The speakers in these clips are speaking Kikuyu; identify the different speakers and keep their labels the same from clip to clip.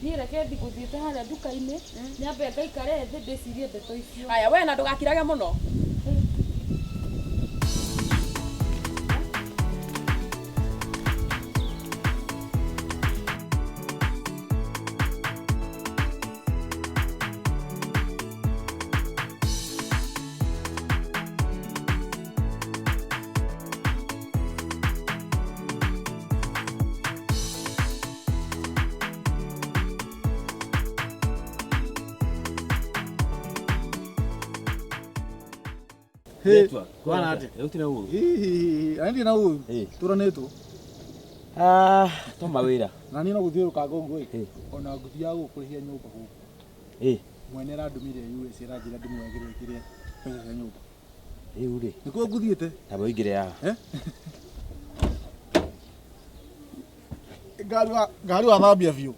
Speaker 1: Niĩ reke ngũthiĩte harĩa nduka-inĩ, nyambe ngaikare thĩ ndĩcirie ndeto icio.
Speaker 2: Haya, we na ndũgakirage mũno.
Speaker 3: Kwana atĩa?
Speaker 4: Gũtirĩ ũru.
Speaker 3: Hihi, na ndirĩ na ũru.
Speaker 4: Ĩ.
Speaker 3: Tũranĩtwo.
Speaker 4: Ah, to mawĩra.
Speaker 3: Na niĩ no gũthiũrũrũkanga ũguo ĩ.
Speaker 4: Ĩ.
Speaker 3: Ona ngũthiaga gũkũrĩhia nyũmba gũkũ.
Speaker 4: Ĩ,
Speaker 3: Mwene arandũmire US aranjĩra ndĩmwoyagĩre kĩrĩa mbeca cia nyũmba.
Speaker 4: rĩu rĩ,
Speaker 3: Nĩkuo ngũthiĩte.
Speaker 4: tamba ũingĩre haha.
Speaker 3: Eh? Ngari wa ngari wathambia biũ.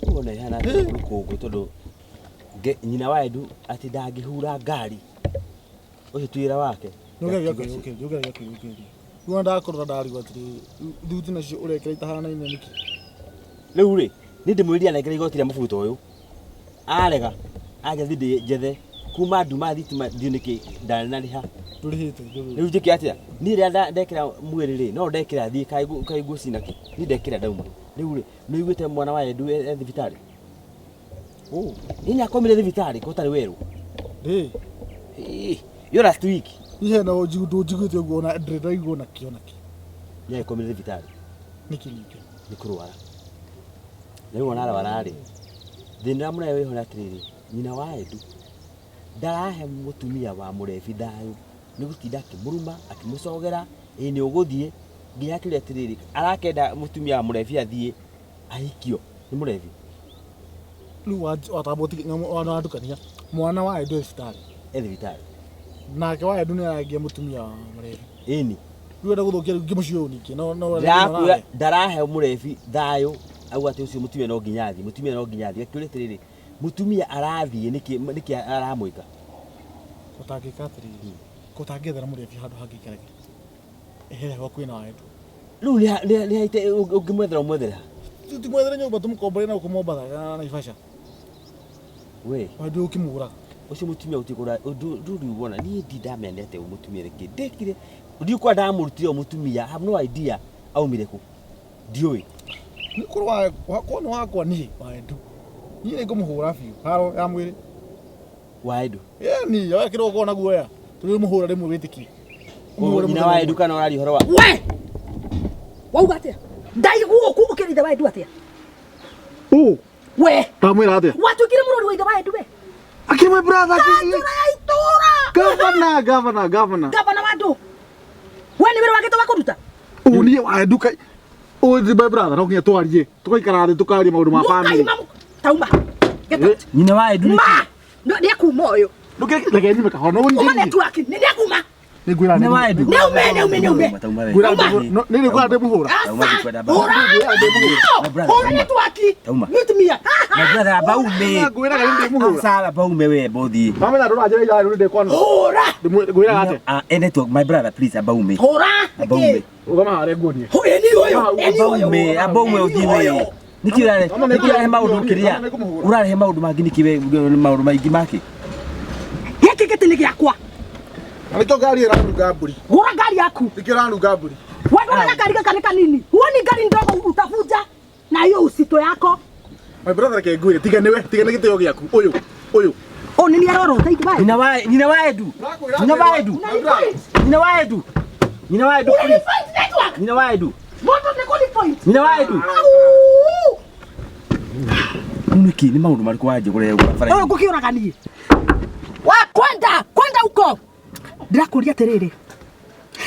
Speaker 4: Ũguo ona ĩhana atĩ rũkũngũ tondũ nyina wa Edu atĩ ndangĩhura ngari. Ũcio ti wĩra wake.
Speaker 3: Nĩũgeragia kwĩyũkĩria, nĩũgeragia kwĩyũkĩria. Rĩu ona ndakũrora ndarigwo atĩrĩrĩ, thuti nacio ũrekĩra itahanaine nĩkĩ?
Speaker 4: Rĩu rĩ, niĩ ndĩmwĩrire anengere igoti rĩa mũbuto ũyũ. Arega, anjathi ndĩ njethe kuma nduma thitima ndiũ nĩkĩ ndanarĩha.
Speaker 3: Ndũrĩhĩte, ndũrĩhĩte.
Speaker 4: Rĩu njĩke atĩa? Niĩ rĩrĩa ndekĩra mwĩrĩ rĩ, no ndekĩra thiĩ kaĩ nguo cina kĩ? Niĩ ndekĩra ndauma. Rĩu rĩ, nĩ ũiguĩte mwana wa Edu e thibitarĩ?
Speaker 3: Oh,
Speaker 4: Ĩ nĩ akomire thibitarĩ ko ũtarĩ werũ?
Speaker 3: ĩ.
Speaker 4: Ĩ, yo last week
Speaker 3: Niĩ hena ũndũ njiguĩte ũguo ona ndirĩ ndaigua ona kĩ ona kĩ.
Speaker 4: nĩ akomire thibitarĩ
Speaker 3: Nĩkĩ ningĩ?
Speaker 4: nĩ kũrwara. Na rĩu mwana arwara rĩ, thĩna ũrĩa mũnene wĩho nĩ atĩrĩrĩ, nyina wa Edu ndarahe mũtumia wa mũrebi thayũ, nĩ gũtinda akĩmũruma, akĩmũcogera, ĩ nĩ ũgũthiĩ, nginya akĩũria atĩrĩrĩ, arakĩenda mũtumia wa mũrebi athiĩ ahikio nĩ mũrebi?
Speaker 3: Rĩu watamba wandukania. Mwana wa Edu e thibitarĩ.
Speaker 4: E thibitarĩ.
Speaker 3: Nake wa Edu nĩ aragia mũtumia wa mũrebi.
Speaker 4: Ĩni.
Speaker 3: Rĩu enda gũthũkia rĩu mũciĩ ũyũ ningĩ. No no
Speaker 4: Ndĩrakwĩra ndarahe mũrebi thayũ auga atĩ ũcio mũtumia no nginya athiĩ, mũtumia no nginya athiĩ. Akĩũria atĩrĩrĩ, mũtumia arathiĩ nĩkĩ nĩkĩ aramwĩka?
Speaker 3: Ũtangĩka atĩrĩrĩ, ũtangĩethera mũrebi handũ hangĩ aikarage. Ehere hakuhĩ na wa Edu.
Speaker 4: Rĩu nĩ haite ũngĩmwethera ũmwethere ha?
Speaker 3: Timwethere nyũmba tũmũkombore na gũkũ Mombatha kana Naivasha.
Speaker 4: We.
Speaker 3: Wa Edu ũkĩmũraga.
Speaker 4: Ũcio mũtumia ũtigũra ndũrĩ wona niĩ ndi ndamenete ũyũ mũtumia nĩkĩ ndekire ndiũ kwa ndamũrutire ũyũ mũtumia I have no idea aumire kũ ndiũĩ.
Speaker 3: Nĩ korwo wakwa nĩ wakwa niĩ wa Edu. Niĩ nĩ ngũmũhũra biũ haro ya mwĩrĩ.
Speaker 4: Wa Edu.
Speaker 3: Ĩni, oya kĩroko na guoya. Tũrĩmũhũra rĩmwe wĩtĩkie.
Speaker 4: Koguo nyina wa Edu kana ũraria ũhoro wa
Speaker 2: We! Wauga atĩa? Ndaigua ũku ũkĩra ithe wa Edu atĩa?
Speaker 3: Ũ,
Speaker 2: We!
Speaker 3: ndamwĩra atĩa?
Speaker 2: Watuĩkire mũrori wa ithe wa Edu we?
Speaker 3: Akĩrĩ my brother, akĩrĩ
Speaker 2: Kanjũra ya itũũra!
Speaker 3: Governor, governor, governor.
Speaker 2: Gavana wa ndũ. We nĩ wĩra wake wa kũruta?
Speaker 3: Ũ niĩ wa Edu kai. Ũ nĩ my brother, no nginya twarie. Tũgaikara thĩ tũkaria maũndũ ma family.
Speaker 2: Mũkaima tauma. Get out.
Speaker 4: Nyina wa Edu
Speaker 2: Ma! Nĩ akuma ũyũ.
Speaker 3: Ndũkĩreke reke nyume kahora. No
Speaker 2: Uma
Speaker 3: nĩ
Speaker 2: network. Nĩ akuma.
Speaker 3: Nĩ ngwĩra
Speaker 4: Nyina wa Edu.
Speaker 2: Nĩ ume, nĩ ume, nĩ ume.
Speaker 3: Ngwĩra nĩ nĩ ngwĩra ndĩmũhũra.
Speaker 4: Tauma ndikwenda
Speaker 2: Hũra!
Speaker 4: My brother,
Speaker 2: Hũra
Speaker 4: tauma.
Speaker 2: network.
Speaker 4: Tauma.
Speaker 2: Mute me.
Speaker 4: My brother amba ume.
Speaker 3: Ngwĩraga nĩ ndĩmũhũra.
Speaker 4: Aca amba ume we bothi.
Speaker 3: Mamenya ndũranjĩra ira rĩu ndĩkwanũra.
Speaker 2: Hũra!
Speaker 3: Ngwĩraga atĩa?
Speaker 4: Ah, eh, network my brother please amba ume.
Speaker 2: Hũra!
Speaker 4: Amba ume.
Speaker 3: Rũgama harĩa nguonie.
Speaker 2: Ĩni ũyũ, ĩni
Speaker 4: Amba
Speaker 2: ũyũ.
Speaker 4: ume, amba ume ũthiĩ we. Nĩkĩ ũrarehe nĩkĩ ũrarehe maũndũ kĩrĩa? Ũrarehe maũndũ mangĩ nĩkĩ we maũndũ maingĩ make?
Speaker 2: Gĩkĩ gĩtĩ nĩ gĩakwa.
Speaker 3: Na nĩkĩo ngari ĩranunga mbũri.
Speaker 2: Hũra ngari yaku.
Speaker 3: Nĩkĩo ĩranunga mbũri.
Speaker 2: Wewe unaona gari gaka nĩ kanini. Huoni ngari ndogo utavuja na hiyo usito yako.
Speaker 3: My brother reke ngwĩre tiga nĩwe, tiga nĩ gĩtĩo gĩaku. Ũyũ, ũyũ.
Speaker 2: Ũyũ nĩ niĩ arorota ithuĩ.
Speaker 4: Nyina wa nyina wa Edu. Nyina wa Edu. Nyina wa Edu. Nyina wa Edu please.
Speaker 2: Point network.
Speaker 4: Nyina wa Edu.
Speaker 2: Moto nĩ kũni point.
Speaker 4: Nyina wa Edu.
Speaker 2: Au!
Speaker 4: Nĩkĩ nĩ maũndũ marĩkũ wanjia kũrehe gũkũ
Speaker 2: Ũyũ
Speaker 4: bara-inĩ?
Speaker 2: ngũkĩũraga niĩ. Wa kwenda, kwenda uko. Ndĩrakũria atĩrĩrĩ.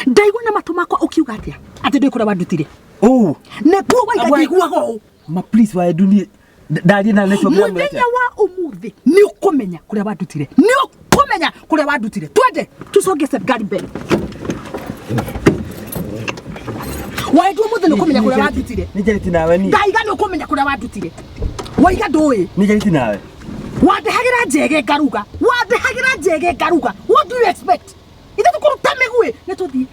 Speaker 2: Ndaigua na matũ makwa ũkiuga atĩa? Atĩ ndũĩ kũrĩa wandutire.
Speaker 4: Oh,
Speaker 2: Nĩguo waiga
Speaker 4: Abwa-
Speaker 2: njiguaga ũũ.
Speaker 4: ma please wa Edu niĩ ndaria na network ya
Speaker 2: Mũthenya wa ũmũthĩ nĩ ũkũmenya kũrĩa wandutire. Nĩ ũkũmenya kũrĩa wandutire. Twende tucoke step ngari mbere. Waendu ũmũthĩ nĩ ũkũmenya kũrĩa wandutire.
Speaker 4: Nĩ njarĩtie nawe niĩ.
Speaker 2: Ndaiga nĩ ũkũmenya kũrĩa wandutire. Waiga ndũĩ.
Speaker 4: Nĩ njarĩtie nawe.
Speaker 2: Wandehagĩra njege ngaruga. Wandehagĩra njege ngaruga. What do you expect? Ithe tũkũruta mĩguĩ nĩ tũthiĩ.